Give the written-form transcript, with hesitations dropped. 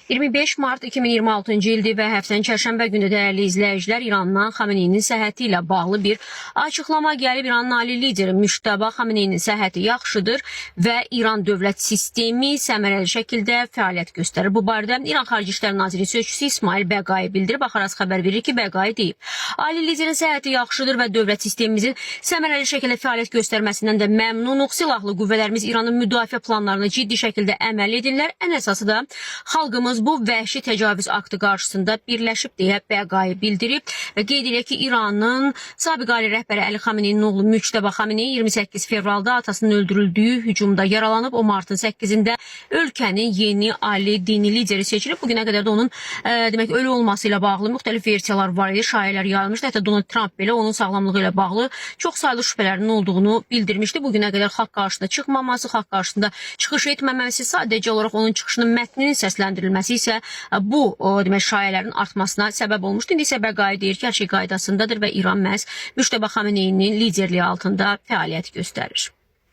25 mart 2026-cı ildir və həftənin çərşənbə günü, dəyərli izləyicilər, İrandan Xameneyinin səhhəti ilə bağlı bir açıqlama gəlib. İranın ali lideri Müçtəba Xameneyinin səhhəti yaxşıdır və İran dövlət sistemi səmərəli şəkildə fəaliyyət göstərir. Bu barədə İran Xarici İşlər Naziri sözçüsü İsmail Bəqai bildirib. Axaras xəbər verir ki, Bəqai deyib: Ali liderin səhhəti yaxşıdır və dövlət sistemimizin səmərəli şəkildə fəaliyyət göstərməsindən də məmnunuq. Silahlı qüvvələrimiz İranın müdafiə planlarına ciddi şəkildə əməl edirlər. Ən əsası da xalqımız bu vəhşi təcavüz aktı qarşısında birləşib, deyə Bəqai bildirib və qeyd edək ki, İranın sabiq ali rəhbəri Əli Xameneyinin oğlu Müçtəba Xameneyi 28 fevralda atasının öldürüldüyü hücumda yaralanıb. O martın 8-də ölkənin yeni ali dini lideri seçilib. Bu günə qədər də onun demək, ölü olması ilə bağlı müxtəlif versiyalar var idi, şayələr yayılmışdı. Hətta Donald Trump belə onun sağlamlığı ilə bağlı çox saylı şübhələrinin olduğunu bildirmişdi. Bu günə qədər xalq qarşısında çıxmaması, xalq qarşısında çıxış etməməsi, sadəcə olaraq onun çıxışının mətninin səsləndirilməsi isə bu demək, şayələrin artmasına səbəb olmuşdu. İndi isə Bəqai deyir ki, hər şey qaydasındadır və İran məhz Müçtəba Xameneyinin liderliyi altında fəaliyyət göstərir.